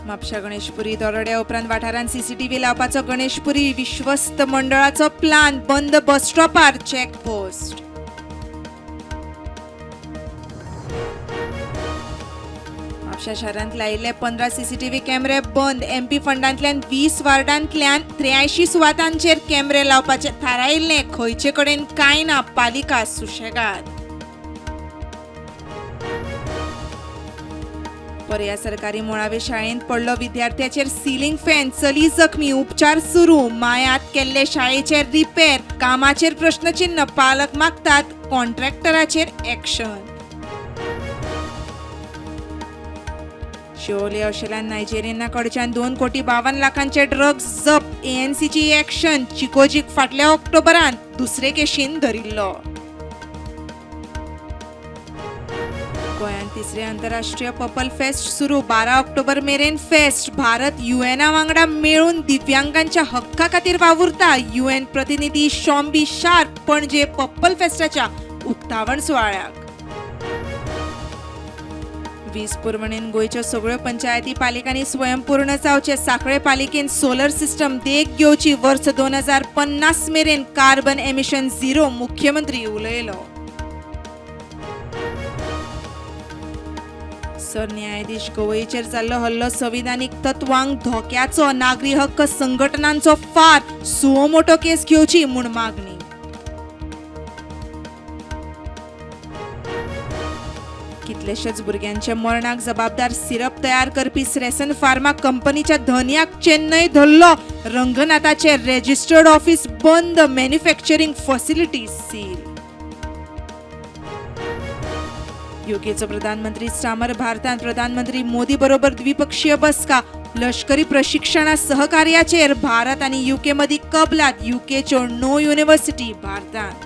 म्हापशा गणेशपुरी दरोड्या उपरांत वाठारांत सीसीटीव्ही लावपाचो गणेशपुरी विश्वस्त मंडळाचो प्लान. बंद बस स्टॉपार चेकपोस्ट. म्हापशा शारांत लायिल्ले 15 सीसीटीव्ही कॅमेरे बंद. एमपी फंडांतल्यान 20 वार्डांतल्यान 83 सुवातांचेर कॅमेरे लावपाचे थारायिल्ले. खंयचे कडेन कांय ना, पालिका सुशेगाद. पर्या सरकारी मुळावे शाळेंत पडलो विद्यार्थ्याचेर सिलिंग फॅन, चली जखमी, उपचार सुरू. मायात केल्ले शाळेचे रिपेर कामाचेर प्रश्नचिन्ह, पालक मागतात कॉन्ट्रॅक्टराचेर ऍक्शन. शिवोले अशेल्यान नायजेरियना कडच्यान 2 कोटी 52 लाखांचे ड्रग्ज जप्त. एएनसीची ऍक्शन. चिकोजीक फाटल्या ऑक्टोबरांत दुसरे केशीन धरिल्लो. गोंयांत तिसरे आंतरराष्ट्रीय पर्पल फेस्ट सुरू. 12 ऑक्टोबर मेरेन फेस्ट. भारत युएना वांगडा मेळून दिव्यांगांच्या हक्का खातीर वावुरता. युएन प्रतिनिधी शॉम्बी शार्प पणजे पर्पल फेस्टाच्या उक्तावण सुवाळ्याक. वीज पुरवणेन गोंयच्यो सगळ्यो पंचायती पालिकांनी स्वयंपूर्ण जावचे. सांखळे पालिकेन सोलर सिस्टम देख घेवची. वर्स 2050 मेरेन कार्बन एमिशन झिरो, मुख्यमंत्री उलयलो. सरन्यायाधीश गवईचेर जाल्लो हल्लो संविधानीक तत्वांक धोक्याचो. नागरी हक्क संघटनांचो फार. सुओ मोटो केस घेवची म्हूण मागणी. कितलेशेच भुरग्यांच्या मरणाक जबाबदार सिरप तयार करपी स्रेसन फार्मा कंपनीच्या धनयाक चेन्नय धरलो. रंगनाथाचे रेजिस्टर्ड ऑफिस बंद, मॅन्युफॅक्चरिंग फॅसिलिटी सील. युकेचो प्रधानमंत्री स्टामर भारतांत प्रधानमंत्री मोदी बरोबर द्विपक्षीय बसका. लष्करी प्रशिक्षणा सहकार्याचेर भारत आनी युके मदीं कबलात. युकेच्यो नो युनिव्हर्सिटी भारतांत.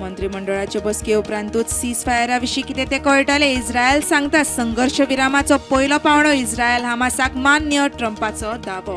मंत्रिमंडळाचे बसके उपरांतूच सीज फायरा विशीं कितें तें कळटलें. इस्रायल सांगता संघर्श विरामाचो पयलो पावंडो इस्रायल हमासाक मान्य, ट्रंपाचो दावो.